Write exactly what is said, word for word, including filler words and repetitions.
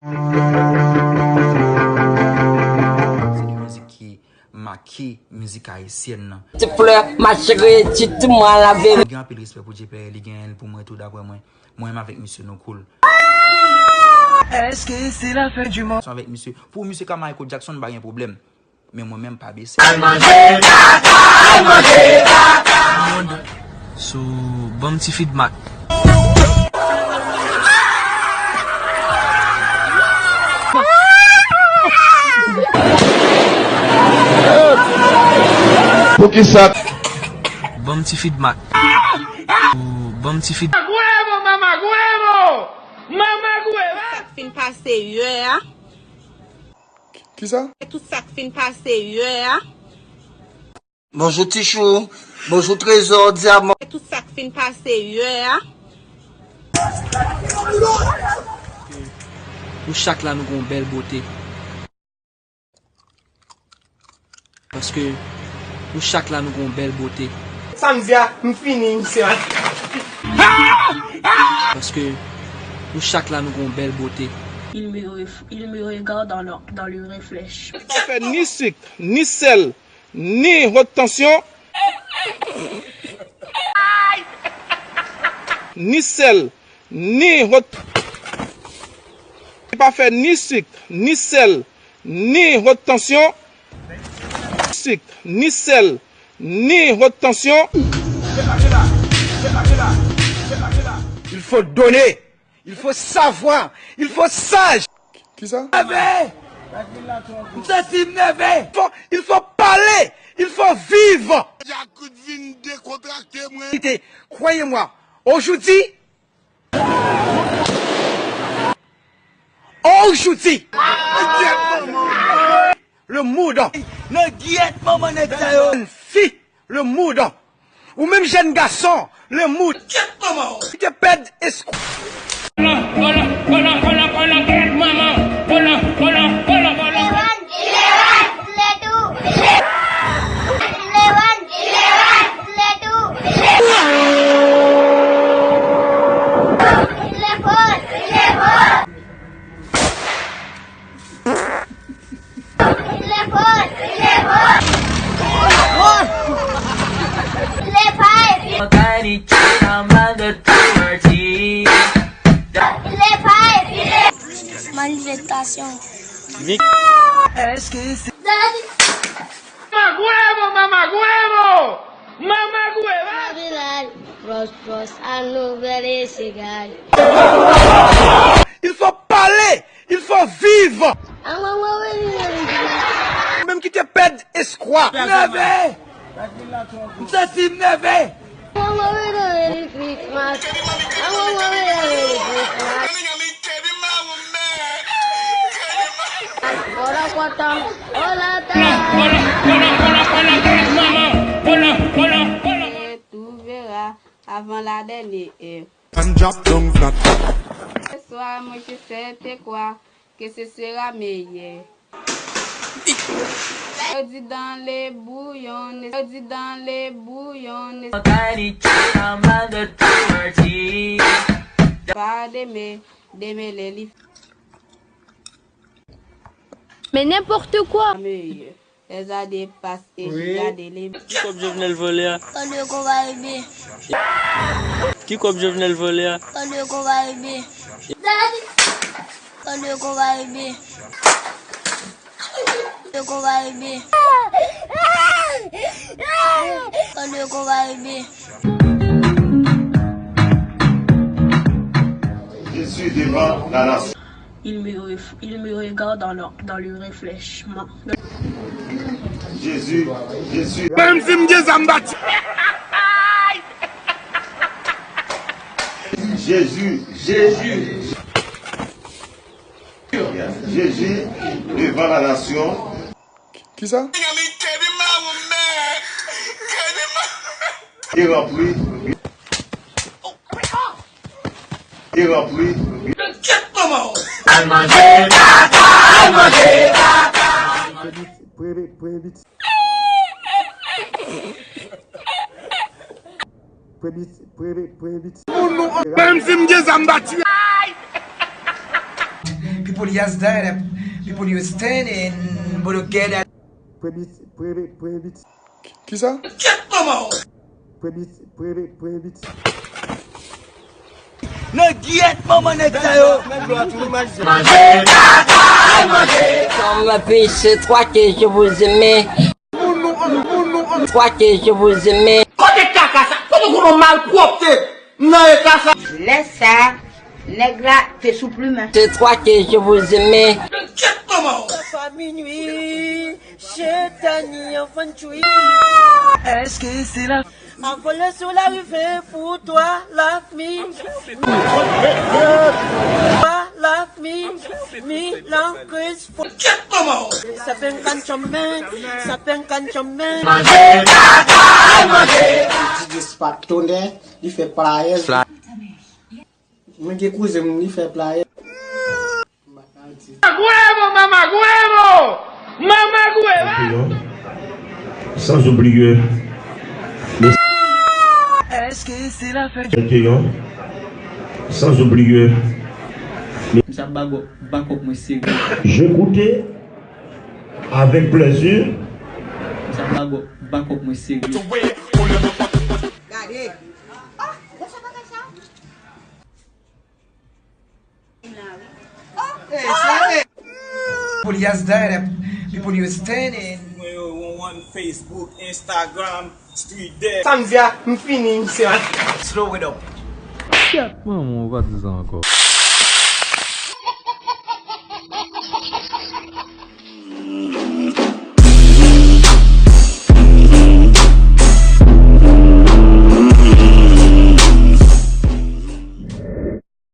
Se de mizik ki make mizik ayisyèn nan. Ti flè, ma chérie, tu dis-moi la vérité. Mwen gen anpil respè pou Djeplè, li genyen l pou mwen tou, daprè mwen. Mwen menm avèk misye nou cool. Èske se la fen di mond? Avèk misye, pou misye ka Michael Jackson, m pa gen pwoblèm. Men mwen menm pa bese. Al manje kaka, al manje kaka. So, ban m ti feedback. Poukisa? Ban m ti feedback. Ban m ti feedback. Sa k fin pase yè a. Kisa? Tout sa k fin pase yè a. Bonjou Tichou, bonjou Trezò, Dyaman. Tout sa k fin pase yè a. Nou chak la nou gon bèl bote. Paske nou chak la nou gon bèl bote. Sa m di a, m fini, misye. Paske nou chak la nou gon bèl bote. Il me, ref- il me regarde dans le, dans le reflet. Li pa fè ni sik, ni sèl, ni haute tension. Ni sèl, ni haute. Li pa fè ni sik, ni sèl, ni haute tension. Sik, ni sèl, ni haute tension. Il faut donner. Il faut savoir. Il faut sage. Kisa? Nève! M santi m nève! Faut, il faut parler! Il faut vivre! Djakout vin dekontrakte mwen. Croyez-moi, aujourd'hui, aujourd'hui, le mood. Nan gyèt manman nèg sa yo. Fi, le mood. Ou menm jèn gason, le mood. Ki te pèd espwa. Manifestasyon. Èske se Mamagwemo, Mamagwemo! Mamagwemo! Pwòs, pwòs, a nouvèl e segal. Il faut parler, il faut vivre. Menm ki te pèd espwa. Nève! M santi m nève. Tu verras avant la dernière. An drop down flat. Ce soir, moi je sais te quoi, que ce sera meilleur. Yo di dans le bouillon, yo di dans le bouillon. Pa deme, deme le li. Men n'importe quoi. Meilleur. Lè zade pas e gade le. Ki kòb Jovenel vòlè a? Kòb de konva ebe. Ki kòb Jovenel vòlè a? Kòb de konva ebe. Kòb de konva ebe. De konva ebe. Kòb de konva ebe. Je suis devant la nation. Il me, ref- il me regarde dans le, dans le réfléchissement. Jésus, Jésus. Menm si m gen zam bati. Jésus, Jésus. Jésus devant la nation. Kisa? Et rempli. Et rempli. Al manje kaka, al manje kaka. Premye, premye biti. Premye, premye, premye biti. Menm si m gen zam bati. Pipo li Yes, that people you stand and but get that. Prebit, prebit, prebit. Kisa? Kèt manman w! Prebit, prebit, prebit. Nèg gyèt manman nèg sa yo. Manje kaka, manje. Comme la vie, c'est toi que je vous aimais. Trois que je vous aimais. Kote kaka sa? Kote kono malpwòpte nan eta sa? Lè sa, nèg la te sou plimen. C'est trois que je vous aimais. Kèt manman w! Papa minui, je t'ai ni enfant chui. Èske se la? Envolé sur l'arrivée pour toi, love me. Toi, love me. Me, long crise for. Kèt manman w! Sa pen kan chanmen, sa pen kan chanmen. Manje kaka, manje. Ti dispat tonè, li fè playè. Mwen gen kouzen m, li fè playè. Mamagwemo, mamagwemo! Mamagwemo! Sans oublier le Èske se la fèt? Sans oublier. Misye ap ba gò-, bakòp mwen serye. J'écoutais avec plaisir. Misye ap ba gò-, bakòp mwen serye. Gade. Oh, gwo sa bagay sa. People, yes, that people you standing. Mwen yo, on, on Facebook, Instagram, Twitter. Sa m di a, m fini, misye. Slow it up. Kèt manman w, ou pa di sa ankò.